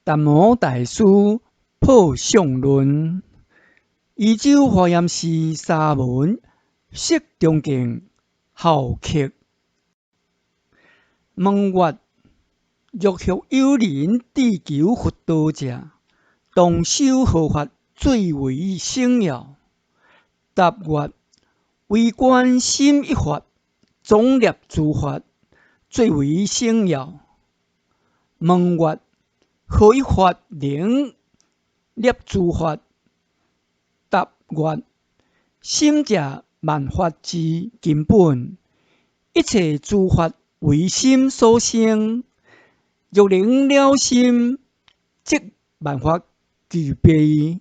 達摩大師破相論，宜州華嚴寺沙門釋中敬後刻。問曰：若欲有人志求佛道者，當修何法最為勝要？答曰：唯觀心一法，總攝諸法，最為勝要。問曰：何一法能攝諸法？答曰：心者，萬法之根本，一切諸法唯心所生。若能了心，則萬法俱備。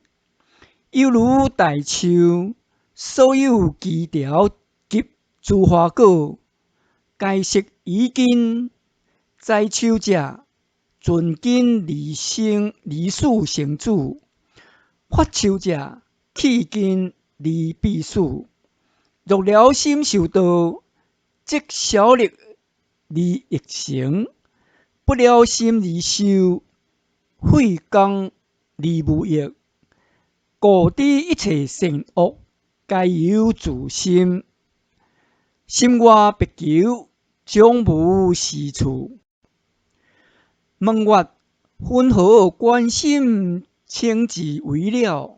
猶如大樹，所有枝條及諸花果，皆悉依根。栽樹者，循根而生，而使成主；伐樹者，去根而必死。若了心修道，則小力而易成；不了心而修，費工而無益。故知一切善惡，皆由自心。心外別求，終無是處。問曰：云何觀心稱之為了？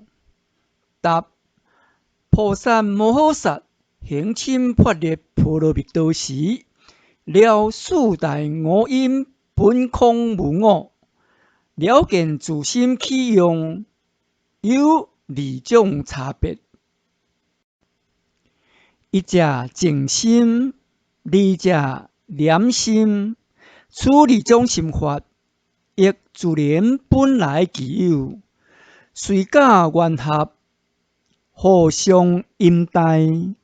答：菩薩摩訶薩行深般若波羅蜜多時，了四大五陰本空無我，了見自心起用，有二種差別：一者淨心，二者染心。此二種心法，亦自然本來具有，隨假緣合，互相陰代。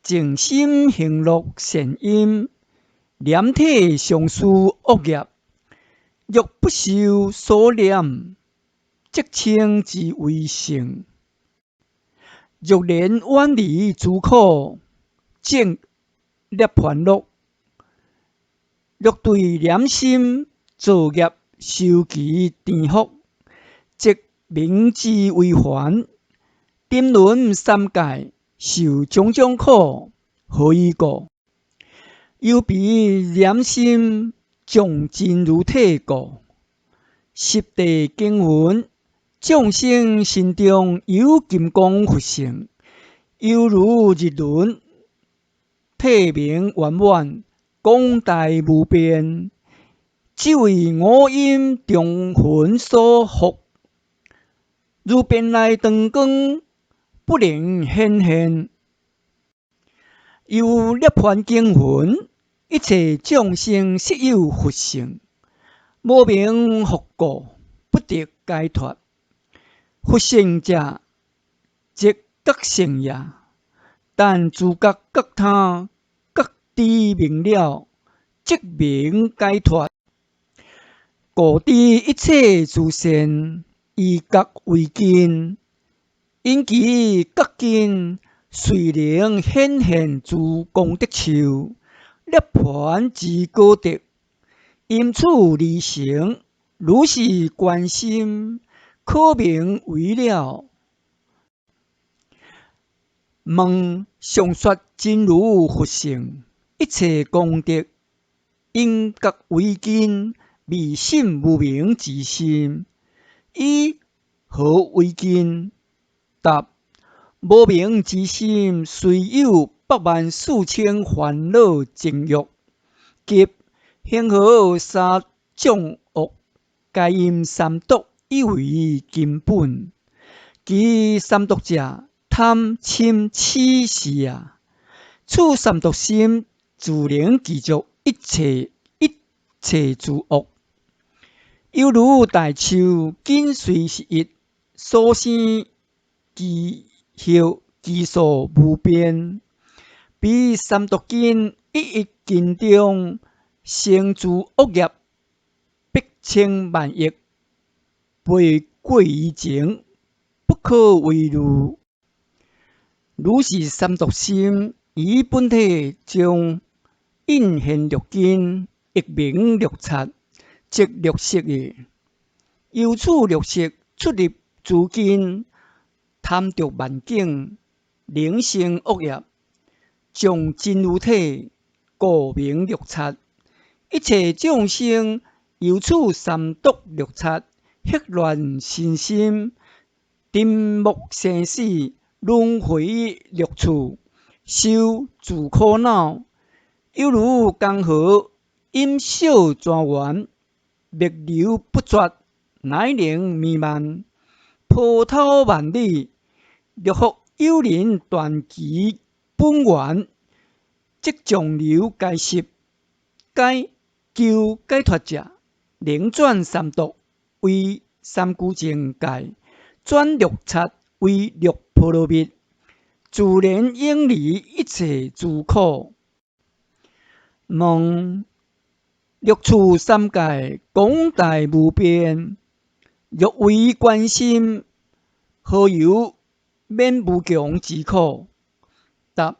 淨心行樂善因，染體相思惡業。若不受所染，則稱之為聖；若能遠離諸苦，證涅槃樂。若對染心造業修其顛覆，則名之為凡。沉淪三界，受種種苦，何以故？由彼染心障真如體故。十地經云：眾生心中有金剛佛性，猶如日輪，體明圓滿，廣大無邊，只為五陰重雲所覆，如變來長光，不能顯現。又涅槃經云：一切眾生悉有佛性，無明覆故，不得解脫。佛性者，即覺性也。但自覺覺他，覺知明了，即名解脫。故知一切諸善，以覺為根，因其覺根，遂能顯現諸功德樹，涅槃之果德，因此而成。如是觀心，可名為了。問上說真如佛性，一切功德，因覺為根，未審無明之心，以何為根？答：無明之心雖有8萬4千煩惱情欲，及恆河沙眾惡，皆因三毒以為根本。其三毒者，貪、嗔、癡是也。此三毒心，自能具足一切一切諸惡。猶如大樹，根雖是一，所生枝葉其數無邊。彼三毒根一一根中生諸惡業，百千萬億，倍過於前，不可為慮。如是三毒心，於本體中應現六根，亦名六剎，即六識也。由此六識出入諸根，貪著萬境，能生惡業，將真如體，故名六賊。一切眾生由此三毒六賊，惑亂身心，沉沒生死，輪迴六處，受諸苦惱，猶如江河飲小泉源，逆流不絕，乃能彌漫，波濤萬里。若復有人斷其本源，則眾流皆濕，解求解脫者，能轉三毒為三具淨戒，轉六賊為六波羅蜜，自然永離一切諸苦。問六處三界廣大無邊，若為觀心，何由免無窮之苦？答：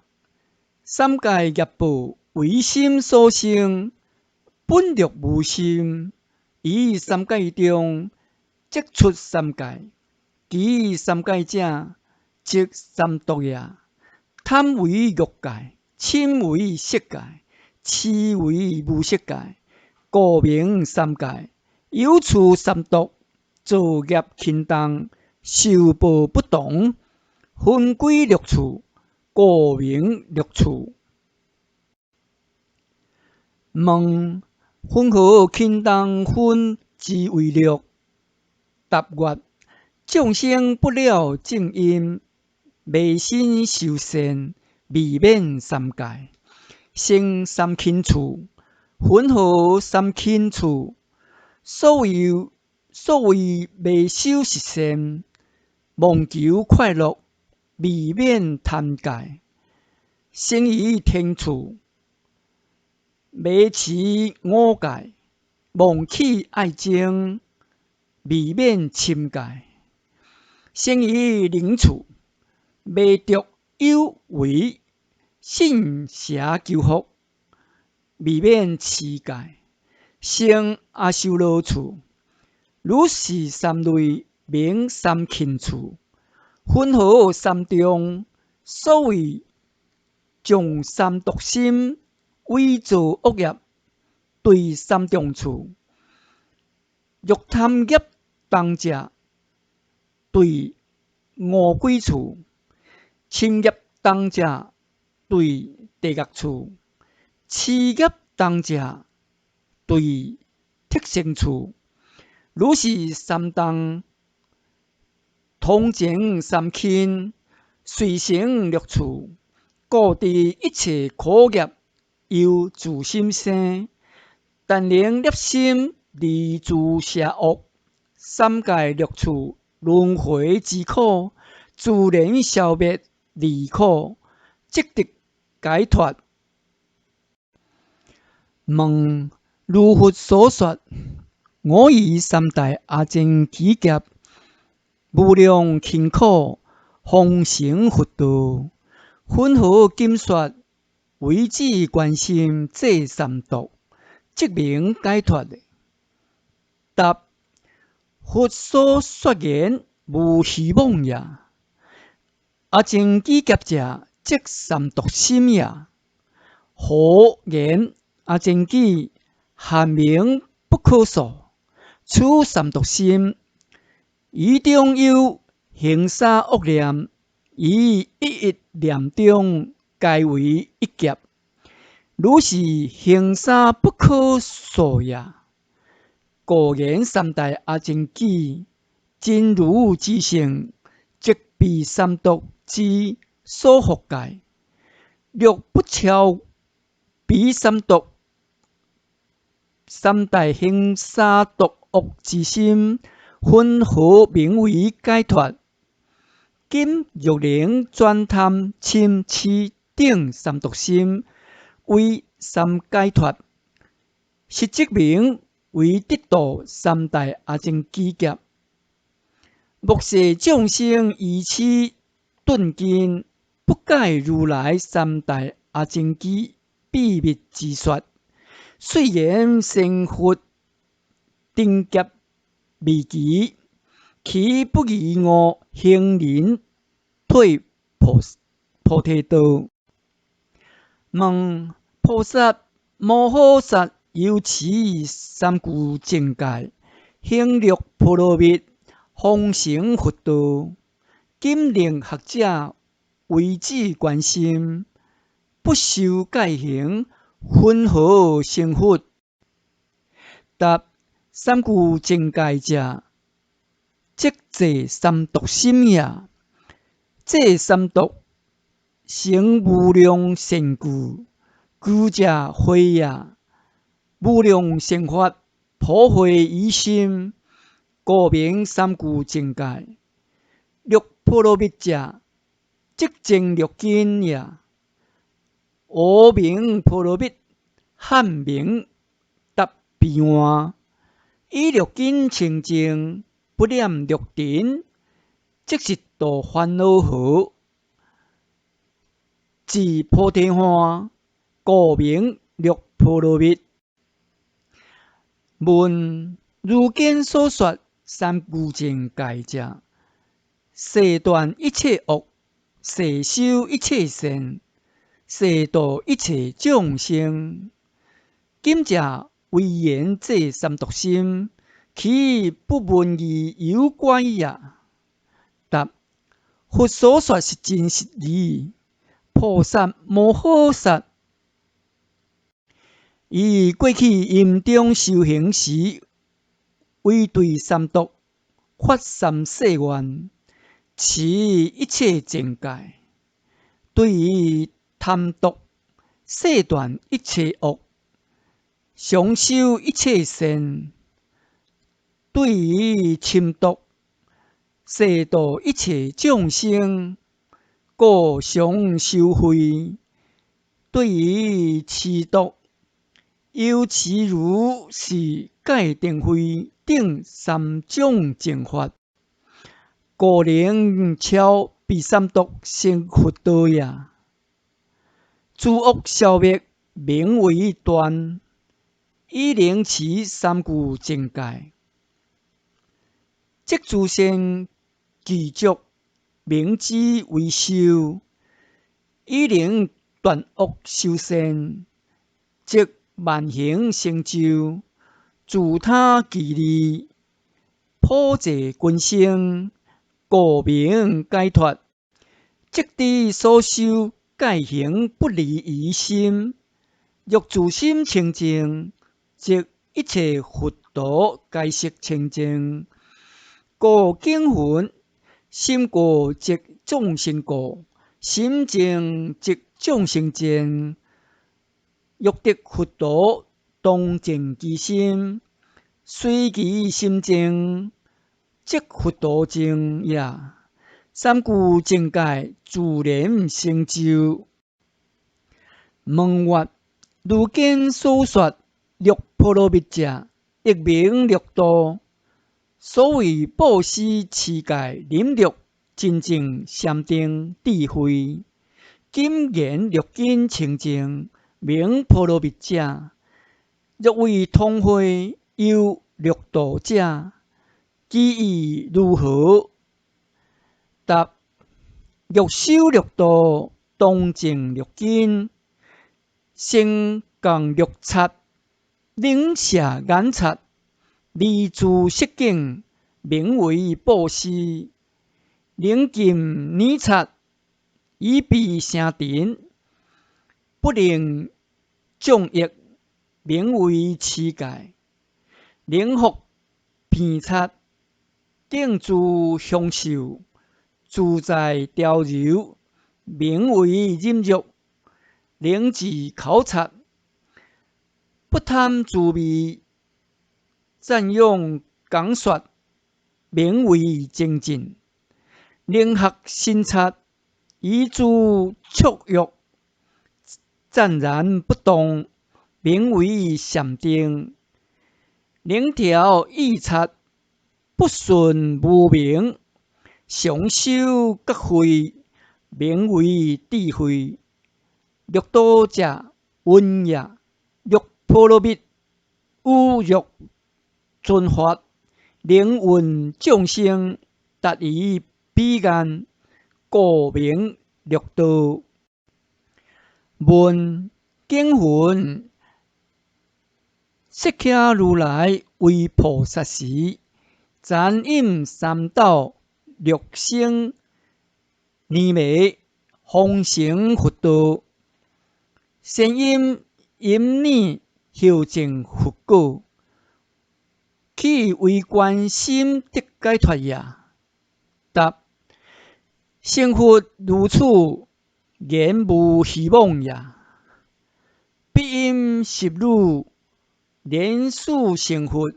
三界業報唯心所生，本若無心，於三界中則出三界。其三界者，即三毒也。貪為欲界，嗔為色界，痴為無色界，故名三界。由此三毒，造業輕重，受報不同，分歸六處，故名六處。問：雲何輕重分之為六？答曰：眾生不了正因，迷心修善，未免三界，生三輕處，雲何三輕處？所謂未修十善，妄求快樂，未免貪界，生於天處，迷持五戒，忘棄愛憎，未免嗔界，生於人處，迷著有為，信邪求福，未免痴界，生阿修羅處。如是三類，名三輕處。雲何三重？所謂將三毒心，為造惡業，墜三重處。若貪業重者，墜餓鬼處；嗔業重者，墜地獄處；痴業重者，墜畜生處。如是三重，通情三輕，遂成六處，故知一切苦業由自心生，但能立心離諸邪惡，三界六處輪迴之苦，自然消滅離苦，即得解脫。問：如佛所說，我於三大阿僧祇劫，無量勤苦，方成佛道。雲何今說唯只觀心制三毒，即名解脫？答：佛所說言無虛妄也。阿僧祇劫者，即三毒心也。何言阿僧祇？限名不可數。此三毒心，於中有行沙惡念，於一一念中，皆為一劫。如是行沙不可數也。故言三大阿僧祇，真如之性，即被三毒之所覆蓋。若不超彼三毒，三大行沙毒惡之心，雲何名為解脫？今若能轉貪、嗔、痴等三毒心為三解脫，實則名為得度三大阿僧祇劫。末世眾生愚癡鈍根，不解如來三大阿僧祇秘密之說。雖然成佛頂劫未其，其不疑悟行人退菩菩提道。問菩薩摩訶薩猶持三具淨戒，行六波羅蜜，方成佛道。今令學者唯只觀心，不修戒行，雲何成佛？答：三具淨戒者，即制三毒心也。這三毒成無量善具，具者慧也。無量善法普會於心，故名三具淨戒。六波羅蜜者，即證六根也。阿名波羅蜜，漢名達彼岸。以六根清淨，不染六塵，即是渡煩惱河，至菩提岸，故名六波羅蜜。問如經所說三具淨戒者，誓斷一切惡，誓修一切善，誓度一切眾生。今者唯言制三毒心，豈不聞義有乖也？答：佛所說是真實義。菩薩摩訶薩於過去陰中修行時，唯對三毒發三誓願，持一切淨戒，對於貪毒，誓斷一切惡，常修一切善；對於嗔毒，誓度一切眾生，故常修慧；對於痴毒，猶持如是戒定慧等三種淨法，故能超彼三毒成佛道也。諸惡消滅，名為斷，以能持三具淨戒，即諸善具足，名之為修，以能斷惡修善，即萬行成就，自他俱利，普濟群生，故名解脫。即知所修戒行不離於心，若自心清淨，則一切佛土皆悉清淨。故經云：心過則眾生過，心淨則眾生淨。欲得佛土，當淨其心，隨其心淨，則佛土淨也。三具淨戒自然成就。問曰：如經所說六波羅蜜者，亦名六度。所謂布施、持戒、忍辱、精進、禪定、智慧，今言六根清淨，名波羅蜜者。若為通慧有六度者，其義如何？答：欲修六度，當淨六根，先降六察，能捨眼察，離諸色境，名為布施；能禁耳察，以避聲塵，不令眾欲，名為持戒；能伏鼻察，定諸香嗅，自在調柔，名為忍辱；能治口察，不貪諸味，讚揚講說，名為精進；能學身察，以諸觸欲，湛然不動，名為禪定；能調意察，不順無明，常修覺慧，名為智慧。六度者，雲也。六波羅蜜，有若尊法，能引眾生達於彼岸，故名六道。問經云：釋迦如來為菩薩時，禪飲三斗六生尼糜，方成佛道。先飲飲奶後證佛果，豈唯觀心得解脫耶？答：成佛如此，言無虛妄也。彼飲十乳，連始成佛。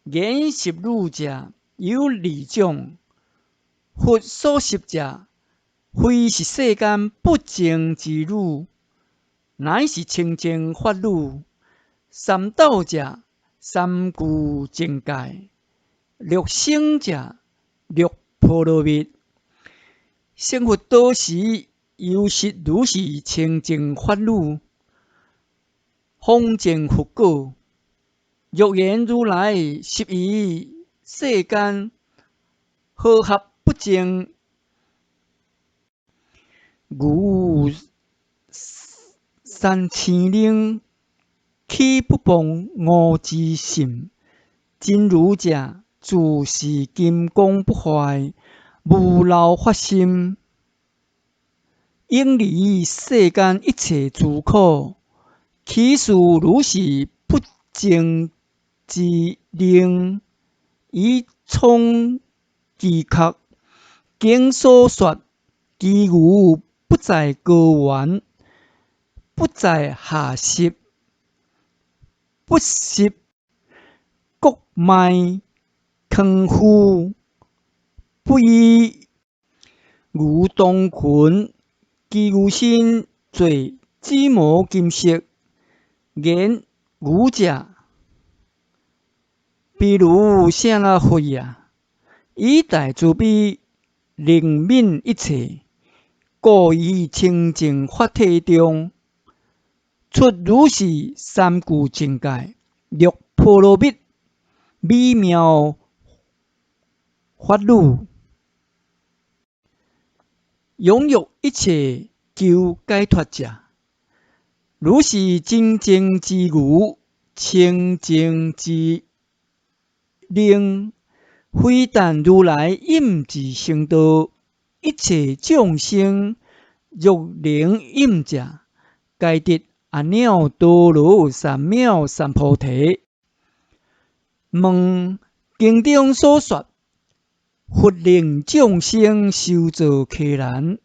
言十乳者，有二種。佛所食者，非是世間不淨之乳，乃是清淨法乳。三斗者，三具淨戒；六升者，六波羅蜜。成佛道時，猶食如是清淨法乳，方證佛果。若言如來食於世間和合不淨，如三千能，豈不謗吾之信？真如者，自是金剛不壞，無漏法身，永離世間一切諸苦。豈是如是不淨之靈，以充飢渴？經所說，其餘不在高原，不在下濕，不食穀麥糠麩，不與牛同群，其餘身做紫磨金色。言愚者，比如舍那佛也，以大慈悲憐憫一切，故於清淨法體中，出如是三具淨戒，六波羅蜜，美妙法乳，養育一切求解脫者。如是真正之如，清淨之靈，非但如來飲自成道，一切眾生若能飲者，皆得阿耨多羅三藐三菩提。問經中所說，佛令眾生修造伽藍，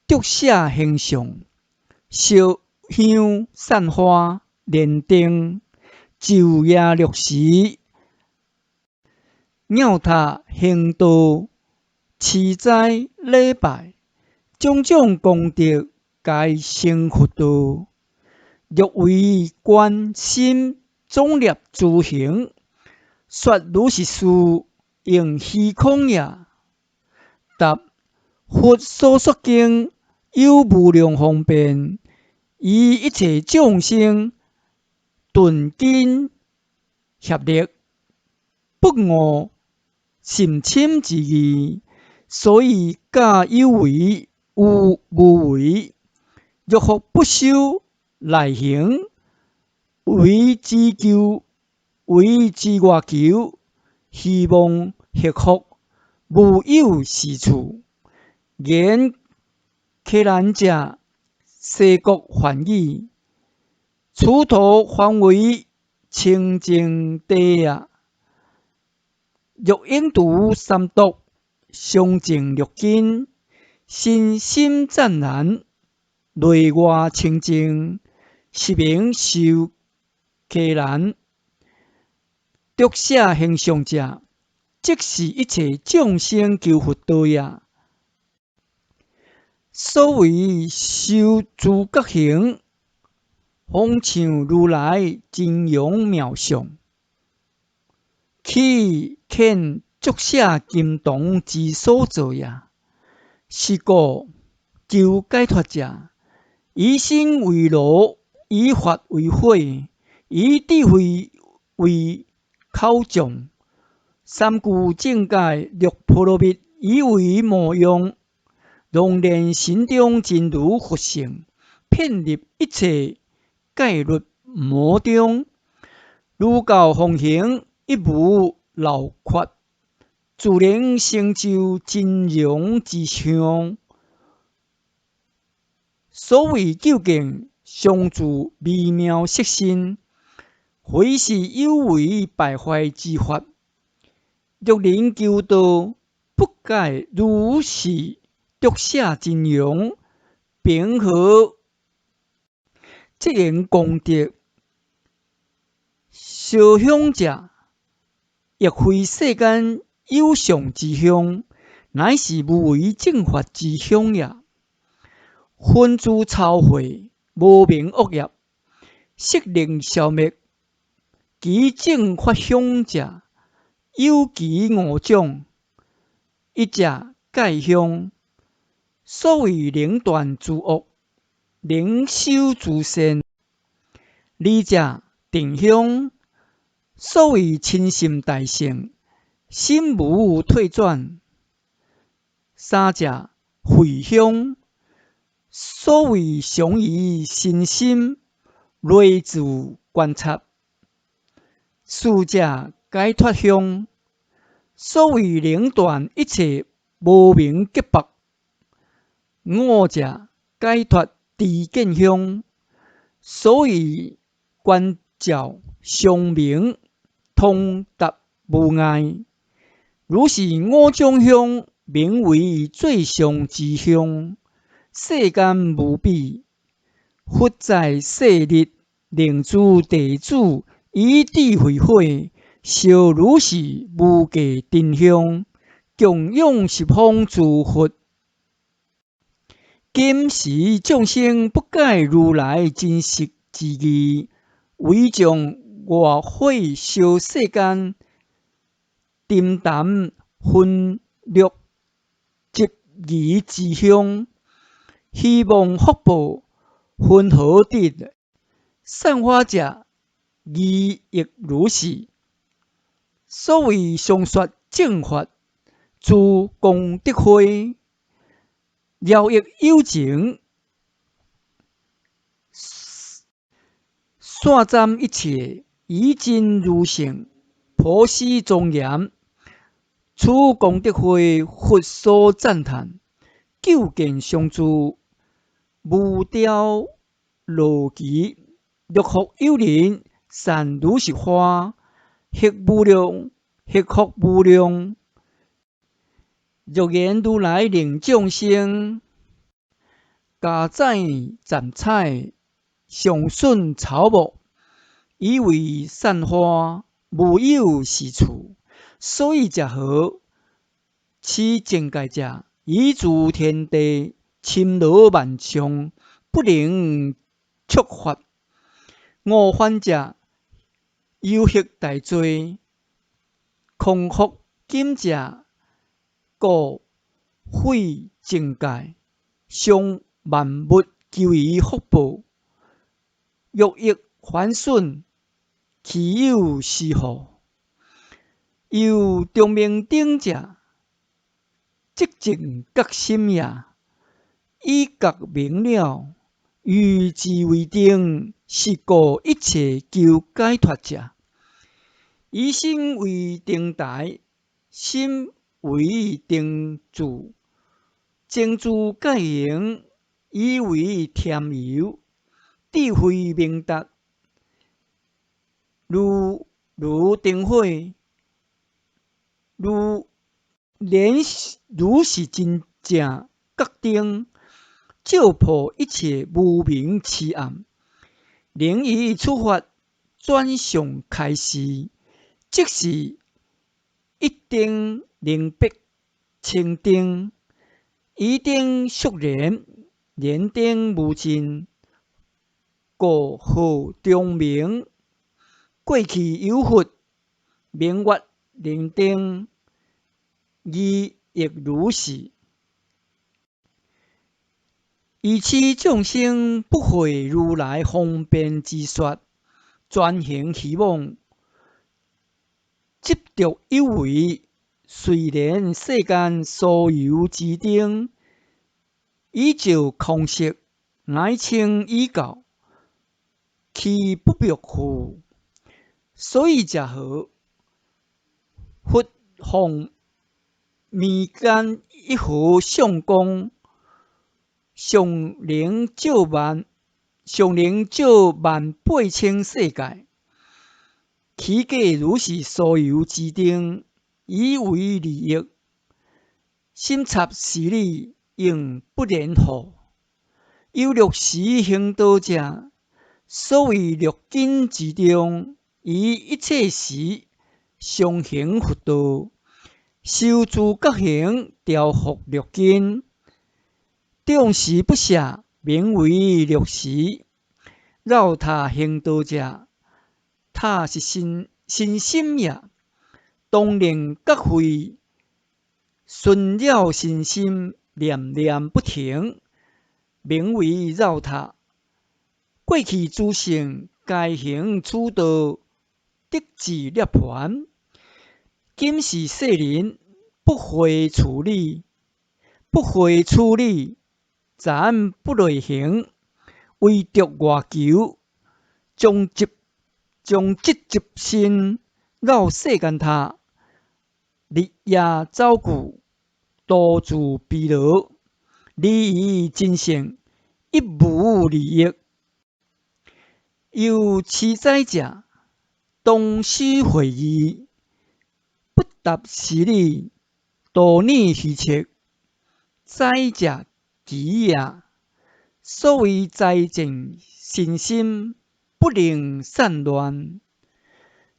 竹舍形象，燒香散花，燃燈，晝夜六時，繞塔行道，持齋禮拜，種種功德，皆成佛道。若唯觀心總攝諸行，說如是事，應虛空耶？答：佛所說經有無量方便，以一切眾生鈍根狹力，不悟甚深之義，所以假有為有無為。若復不修內行，為之求，為之外求，虛妄惑福，無有是處。言伽藍者，西國梵語，此土翻為清淨地也。若應除三毒，常淨六根，身心湛然，內外清淨，是名修伽藍。竹舍形象者，即是一切眾生求佛道也。所謂修諸覺行，方像如來真容妙相，豈遣竹舍金銅之所造也？是故求解脫者，以身為爐，以法為火，以智慧為口障，三具正界六波羅蜜以為無用，當然心中真如佛性，遍入一切戒律魔中，如教奉行，一無漏缺，自能成就真容之相。所謂究竟常住微妙色身，非是有為敗壞之法。若人求道，不解如是獨捨真容，平和這緣功德，燒香者，亦非世間有相之香，乃是無為正法之香也。熏諸臭穢，無明惡業，悉令消滅。其正法香者，有其五種：一者戒香，所謂能斷諸惡，能修諸善；二者定香，所謂深心大乘，心無退轉；三者慧香，所謂常以身心內自觀察；四者解脫香，所謂能斷一切無明結縛；五者解脫知見香，所謂觀照常明，通達無礙。如是五種香，名為最上之香，世間無比。佛在世日，令諸弟子以智慧火，燒如是無價真香，供養十方諸佛。今時眾生不解如來真實之義，唯將外火燒世間，沉澹分略執疑之香，希望福報云何得？散花者，義亦如是。所謂常說正法，諸功德花，饒益有情，散斬一切以真如性，婆施莊嚴。此功德花，佛所讚歎，究竟相住，無雕羅奇。若復有人散如是花，彼無量，彼福無量。若言如來令眾生加讚讚采，上順草木，以為散花，無有是處。所以者何？此淨戒者，以諸天地森羅萬象，不能觸發。悟犯者，憂惑大罪；空福金者，故毀淨戒，傷萬物求於福報。欲益反損，其有是乎？又長明燈者，即正覺心也，以覺明了，愚智為燈，是故一切求解脫者，以心為燈台，心為燈柱，精注戒行，以為添油，智慧明達，如如燈火，如連如是真正覺燈，照破一切無明癡暗，能以此法轉向開示，即是一燈能別千燈，以燈續燃，燃燈無盡，故號長明。過去有佛，明月燃燈，義亦如是。以此眾生不會如來方便之說，專行虛妄，執著有為，隨連世間所有之燈，以照空色，乃稱依教，其不滅乎？所以者何？佛放眉間一毫相光，尚能照萬，尚能照萬八千世界。豈假如是所有之燈，以為利益，審察事理，應不然乎？有六時行道者，所謂六根之中，於一切時常行佛道，修諸覺行，調伏六根，眾時不捨，名為六時。繞塔行道者，塔是身身心也，當令覺慧順了身心，念念不停，名為繞塔。過去諸聖皆行此道，得至涅槃。今是世人不會處理，不會處理，暫不內行，為著外求，將執將執執身繞世間塔，日夜走故，徒自疲勞，離於真性，一無利益。有痴哉者，當思會義，不答事理，多念虛測，哉者奇也。所謂哉淨身心，不能散亂，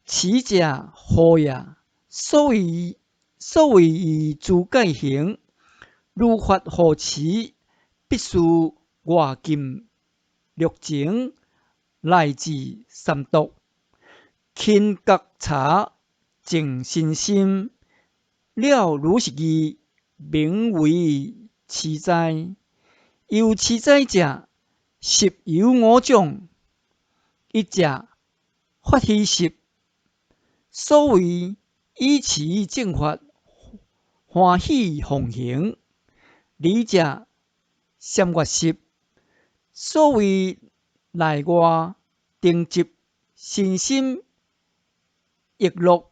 痴者惑也。所謂以諸戒行，如法護持，必須外禁六情，內治三毒，勤覺察淨身心，了如是義，名為痴哉。有痴哉者，識有五種：一者法喜識，所謂依持正法，歡喜奉行；二者三月識，所謂內外定執，身心逸樂；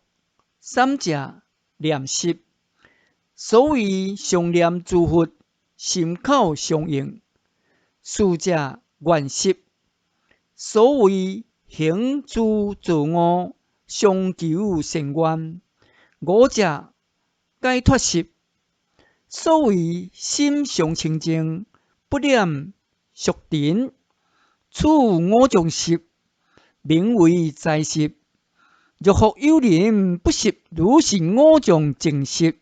三者念識，所謂常念諸佛，心口相應；四者願識，所謂行諸造惡，常求善願；五者解脫識，所謂心常清淨，不染俗塵。此五種識，名為哉識。若復有人不識如是五種淨識，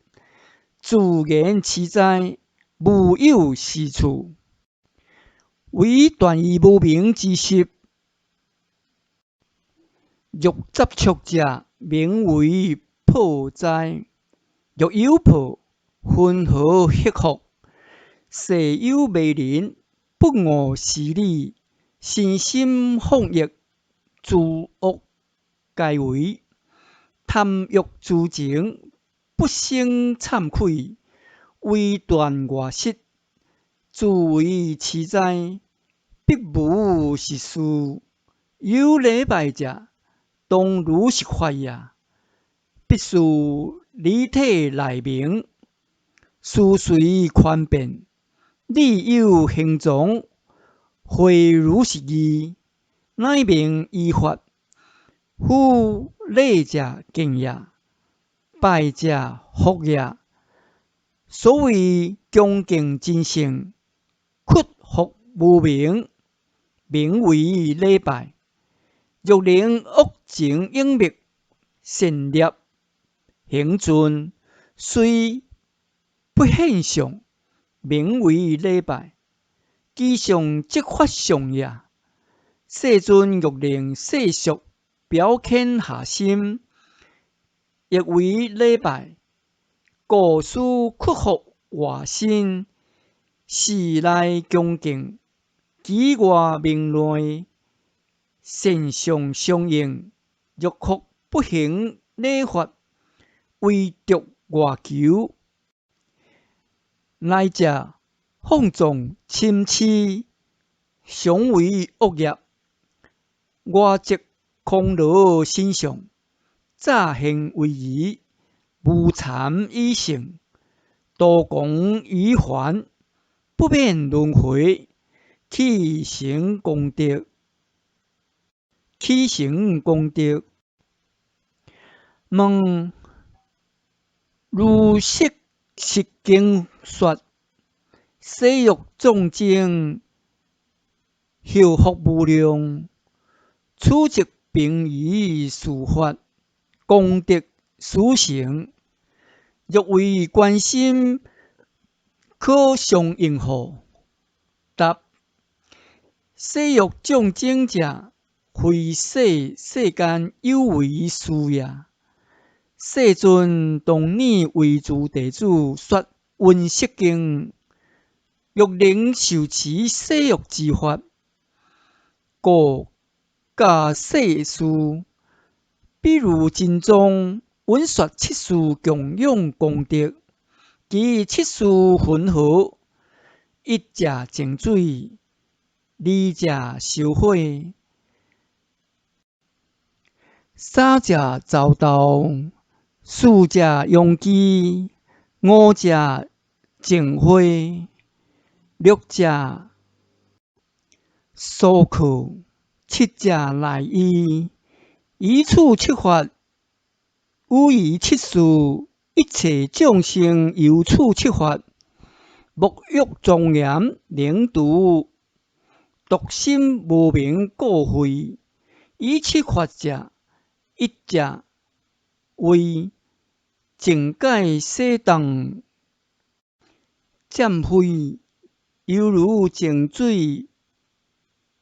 自言痴哉，無有是處。唯斷於無明之識。若執著者，名為破哉。若有破，雲何克服？世有迷人，不悟事理，身心放逸，諸惡皆為，貪欲諸情，不生慚愧，唯斷外識，自為痴哉，必無是事。有禮拜者，當如是法也。必須理體內明，事隨寬便，理有行從，會如是義，乃名依法。夫禮者敬也，拜者服也。所謂恭敬真聖，屈服無明，名為禮拜。若能惡情永滅，善業行盡，雖不現相，名為禮拜。其相即法相也。世尊欲令世俗表遣下心，亦為禮拜。故須屈服外身，是來恭敬，其外明內，善相相應。若復不行禮法，唯獨外求，來者放縱嗔癡，常為惡業，外執空羅身相，詐現威儀，無慚以性，多狂疑煩，不免輪迴，乞成功德，乞成功德。問如色實經說，洗浴眾生，後福無量，此則並於事法，功德殊勝。若為觀心，可相應乎？答：洗浴眾生者，非世世間有為事也。世尊當年為諸弟子說溫色經，欲能受持洗浴之法，故教世事。比如真宗演說七事供養功德，其七事云何？一者淨水，二者燒火，三者髒豆，四者秧枝，五者淨花，六者酥殼，七者內衣。以此七法，與餘七事，一切眾生由此七法，沐浴莊嚴，能除毒心無明垢穢。以七法者，一者為淨界洗動染穢，猶如淨水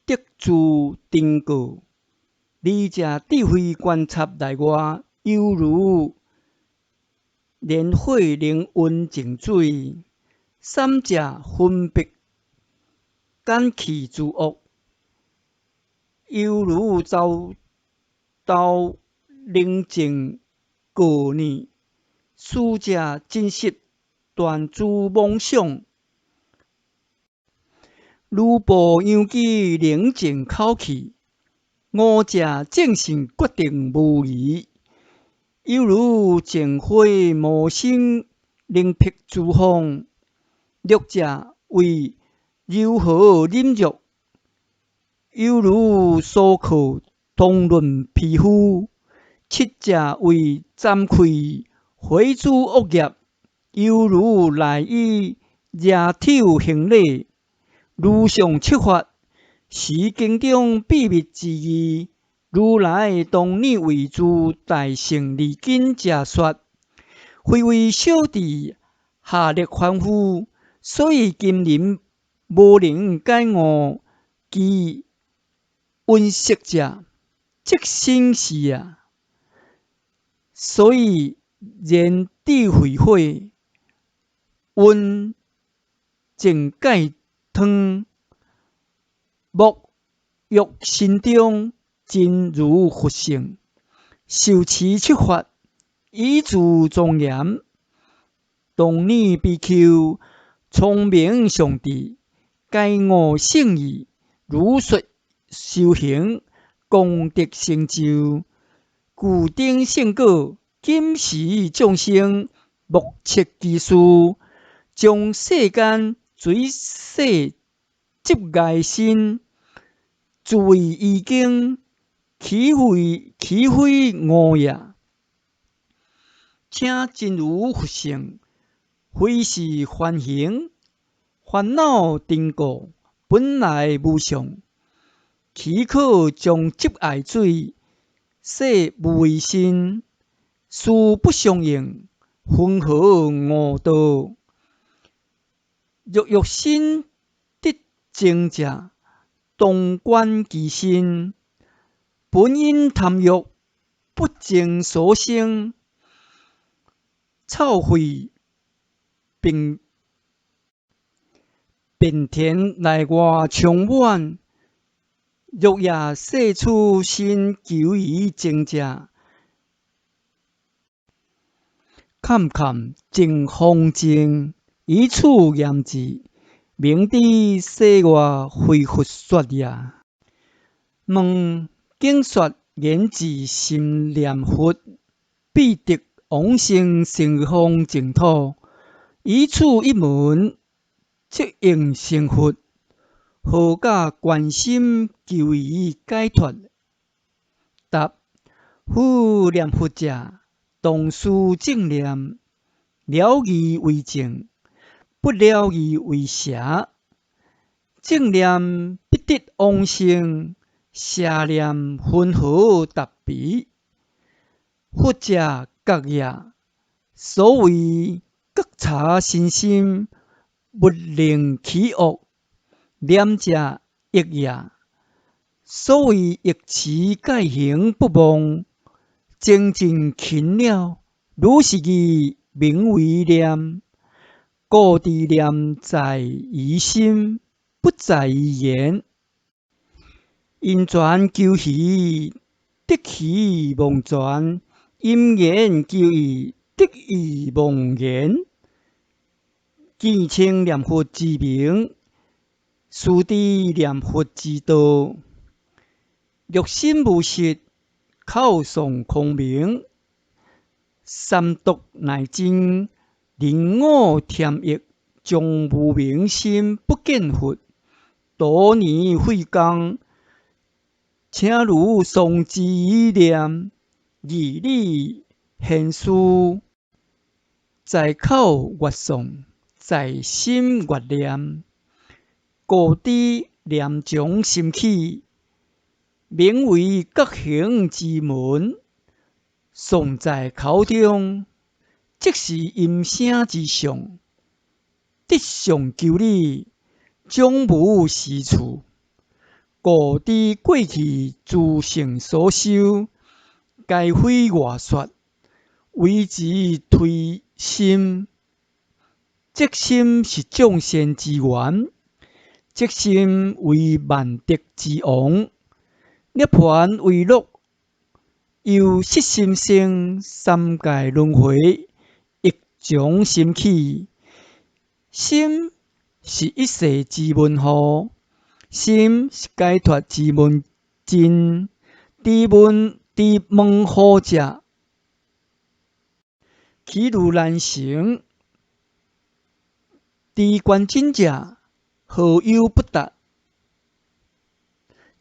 得諸塵垢；二者智慧觀察內外，猶如煉火能溫淨水；三者分別揀去諸惡，猶如髒豆能淨垢膩；四者真實斷諸妄想，如布秧枝能淨口氣；五者正信決定無疑，猶如淨花無聲能辟諸風；六者為柔和忍辱，猶如酥殼通潤皮膚；七者為慚愧毀諸惡業，猶如內衣掠手行禮。如上七法，是經中秘密之義。如來當年為諸大乘利根者說，非為小智下劣凡夫，所以今人無能解悟其溫色者，即身是也。所以燃智慧火，溫淨界湯，沐浴身中真如佛性，受持七法，以自莊嚴。當年比丘聰明上智，解悟聖義，如說修行，功德成就，具頂勝果。今時眾生目測其事，將世間水洗執礙身，自為依經，豈非豈非誤也？請真如佛性，非是梵行，煩惱塵垢本來無相，豈可將執礙水洗無為身？事不相應，雲何悟道？若欲身得淨者，當觀其身，本因貪欲不淨所生，臭穢便便田內外充滿。若也世出身求於淨者，坎坎淨方淨，以此驗之，明知世外非佛說也。問經說言自心念佛，必得往生西方淨土。以此一門，即應成佛。何假觀心求以解脫？答：夫念佛者，當思正念，了義為正，不了義為邪。正念必得往生，邪念雲何達彼？佛者覺也，所謂覺察身心，勿令起惡。念者憶也，所謂憶持戒行不忘，精進勤了，如是義名為念。故知念在於心，不在於言。因緣求彼，得彼忘緣；因緣求彼，得彼忘緣。見稱念佛之名，思知念佛之道。若心無實，口誦空名，三毒內增，人我添益，將無明心不見佛，多年費工，請汝喪之念，義理玄思，在口越誦，在心越念。故知念從心起，名為覺行之門。誦在口中，即是音聲之相。得上求理，終無是處。故知過去諸聖所修，皆非外說，唯自推心。即心是眾善之源，即心為萬德之王。涅槃為樂，由識心生，三界輪迴亦從心起。心是一世之門戶，心是解脫之門徑。知門知門戶者，其路難成；知關真者，何憂不達？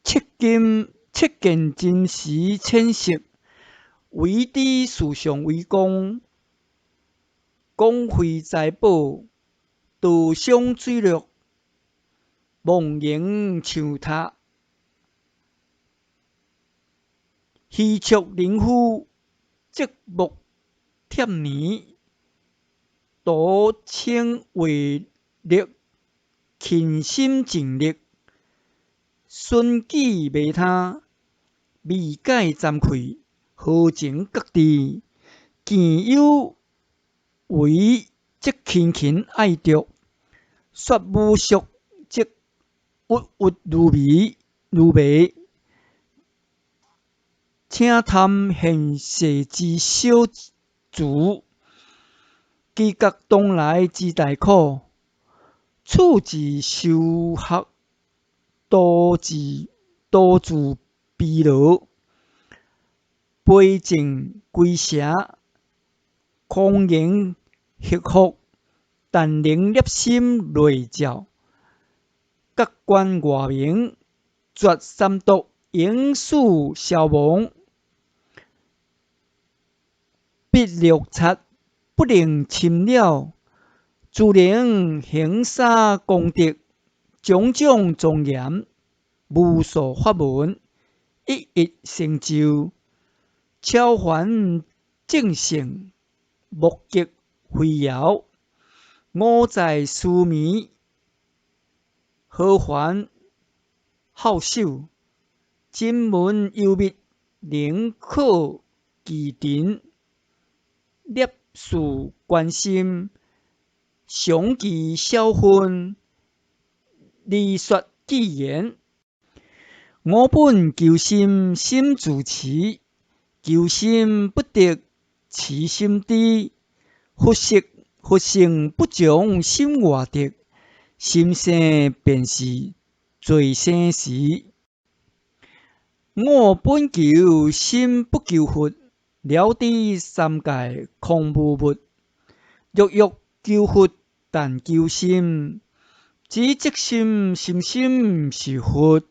徹今徹見真實淺色，唯知事相為光，廣費財寶，道相墜落，望形樹塔，虛觸人夫，積木貼年，徒稱為力，勤心盡力，損己賣他，未解慚愧，何情覺知？見有為則勤勤愛著，說無俗則鬱鬱如迷如迷。請貪現世之小慈，其覺當來之大苦。處自修學，多自多自疲勞，悲正歸邪，空言黑福，但能攝心內照，覺觀外明，絕三毒，永死消亡。彼六刹不能侵了，自能行沙功德，種種莊嚴，無數法門，一一成就，超凡正聖，目極飛遙，五在須彌，何凡好手，真門幽密，寧可其定，攝事觀心，常記小分，離說記言。我本求心，心自慈；求心不得，慈心低。佛色佛性不從心外得，心生便是罪生時。我本求心不求佛，了知三界空無物。欲欲求佛，但求心，只即心心心是佛。